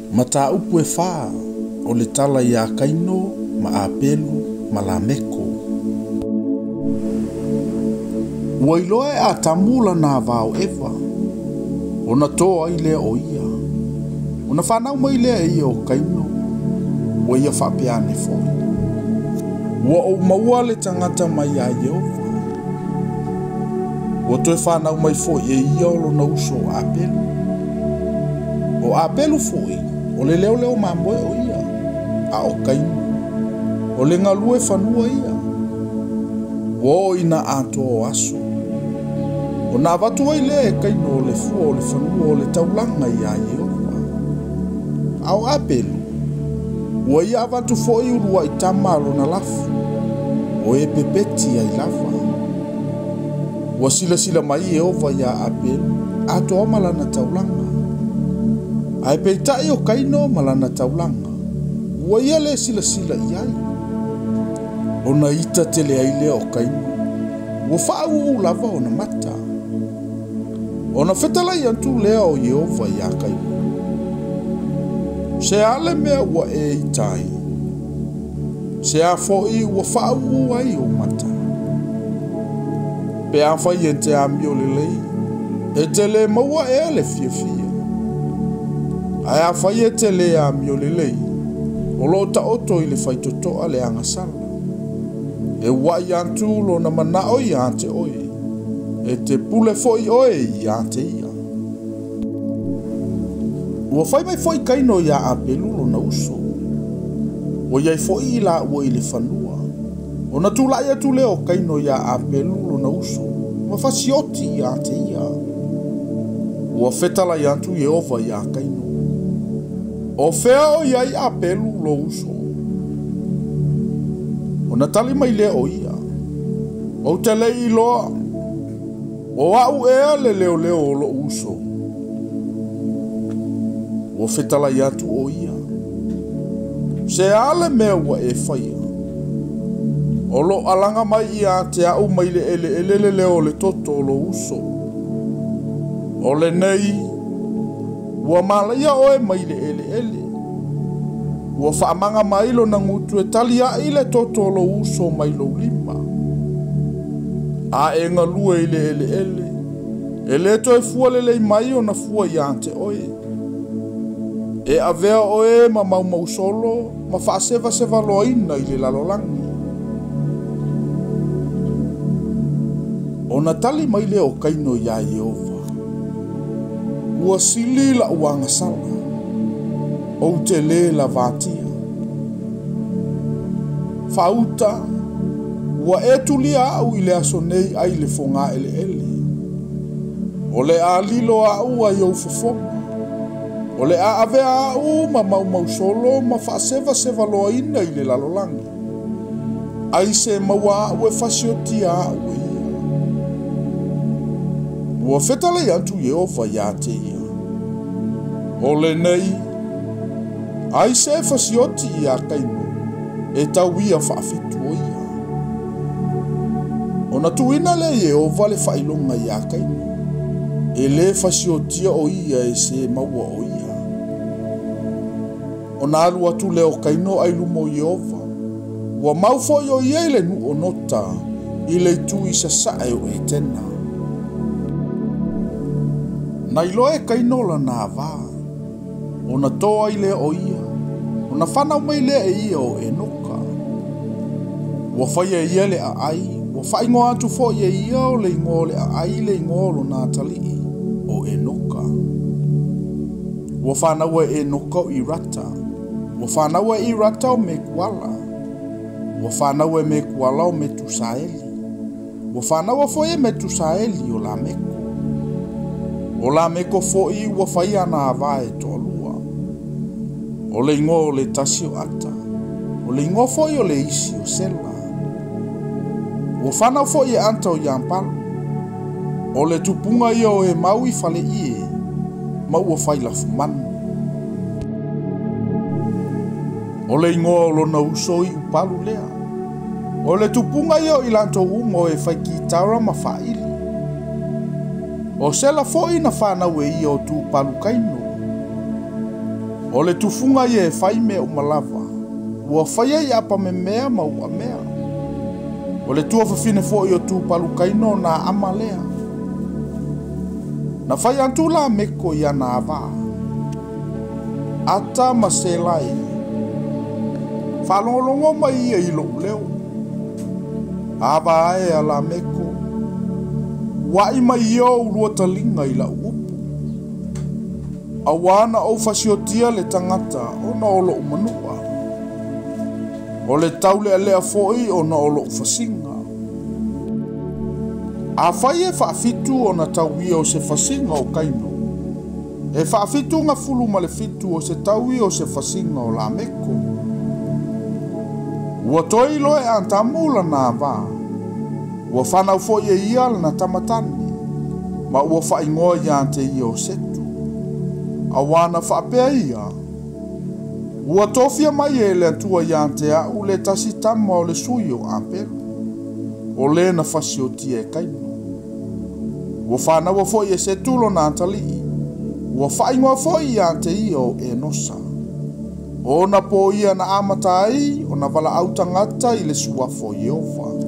Mataupu e fā o le tala iā Kaino ma Apelu ma Lameko. Ua iloa e Atamu lana ava o Eva, ona tō ai lea o ia. Ona fanau mai lea e ia o Kaino, ua ia faapea ane foi, Ua ou maua le tagata mai iā Ieova. Ua toe fanau mai foi e ia o lona uso o Apelu. O Apelu foi, o le leoleo mamoe o ia, a o Kaino, o le galue fanua ia. Ua oo ina atoa o aso, ona avatu ai lea e Kaino o le fua o le fanua o le taulaga iā Ieova. A o Apelu, ua ia avatu foi uluai tama a lona lafu, o e pepeti ai lava. Ua silasila mai Ieova iā Apelu, atoa ma lana taulaga. Ae peitai o Kaino ma lana taulaga, ua ia le silasila i ai. Ona ita tele ai lea o Kaino, ua faaūū lava ona mata. Ona fetalai atu lea o Ieova iā Kaino, Se a le mea ua e ita ai? Se a foi ua faaūū ai ou mata? Pe afai e te amio lelei, e te le maua ea le fiafia? Ae afai e te le amio lelei, o lo o taoto i le faitotoa le agasala. E uaʻi atu lona manaʻo iā te oe, e te pule foi oe iā te ia. Ua fai mai foi Kaino iā Apelu lona uso. Ua i ai foi i laua i le fanua. Ona tulai atu lea o Kaino iā Apelu lona uso, ma fasioti iā te ia. Ua fetalai atu Ieova iā Kaino, O fea o i ai Apelu lou uso? Ona tali mai lea o ia, Ou te le i iloa, o aʻu ea le leoleo o loʻu uso? Ua fetalai atu ʻo ia, Se a le mea ua e faia? O lo o alaga mai ia te aʻu mai le ʻeleʻele le leo o le toto o lou uso. O lenei, ua malaia ʻoe mai le ʻeleʻele. Ua faamaga mai lona gutu e taliaʻi le toto o lou uso mai lou lima. A e galue i le ʻeleʻele, e le toe fua lelei mai ona fua iā te ʻoe. E avea ʻoe ma maumausolo ma faasevasevaloaina i le lalolagi. Ona tali mai lea o Kaino iā Ieova, Ua sili laʻu agasala, ou te lē lavatia. Faauta, ua e tulia aʻu i le aso nei ai le fogaeleele. O le a lilo aʻu ai ou fofoga. O le a avea aʻu ma maumausolo ma faasevasevaloaina i le lalolagi. Ai se maua aʻu e fasiotia aʻu e ia. Ua fetalai atu Ieova iā te ia, O lenei, ai se e fasioti iā Kaino, e tau ia faafetu o ia. Ona tuuina lea e Ieova le faailoga iā Kaino, e lē fasiotia o ia e se maua o ia. Ona alu atu lea o Kaino ai luma o Ieova, ua mau foi o ia i le nuu o Nota, i le itu i sasae o Etena. Na iloa e Kaino lana ava, ona tō ai lea o ia, ona fanau mai lea e ia o Enoka. Ua faia e ia le aai, ua faaigoa atu foi e ia o le igoa o le aai le igoa o lona atalii, o Enoka. Ua fanaua e Enoka o Irata, ua fanaua e Irata o Mekuala, ua fanaua e Mekuala o Metusaeli, ua fanaua foi e Metusaeli o Lameko. O Lameko foi ua fai ana ava e toalua. O le igoa o le tasi o Ata, o le igoa foi o le isi o Sela. Ua fanau foi e Ata o Iapalu. O le tupuga ia o e mau i faleie, ma ua fai lafumanu. O le igoa o lona uso i Upalu lea. O le tupuga ia o i latou uma o e fai kitara ma faaili. O Sela foi na fanau e ia o Tupalu Kaino. O le tufuga ia e fai mea uma lava, ua faia i apamemea ma uamea. O le tuafafine fo'i o Tupalukaino na ama lea. Na fai atu Lameko i ana avā, Ata ma Selai, faalogologo mai ia i lo'u leo. Ava ae a Lameko, ua'i mai ia oulua taliga i la'u upu. Auā na ou fasiotia le tagata ona o lo'u manu'a. O le taulealea fo'i ona o lo'u fasiga. Afai e faafitu ona tauia o se fasiga o Kaino, e 77 o se taui o se fasiga o Lameko. Ua toe iloa e Atamu lana avā, ua fanau fo'i e ia lana tamatane, ma ua faaigoa ia te ia o Setu. Auā na faapea ia, ua tofia mai e le Atua ia te a'u le tasi tama o le sui o Apelu, o lē na fasiotia e Kaino. Ua fanaua fo'i e Setu lona atalii, ua faaigoa fo'i ia te ia o Enosa. O ona pō ia na amata ai ona valaau tagata i le suafa o Ieova.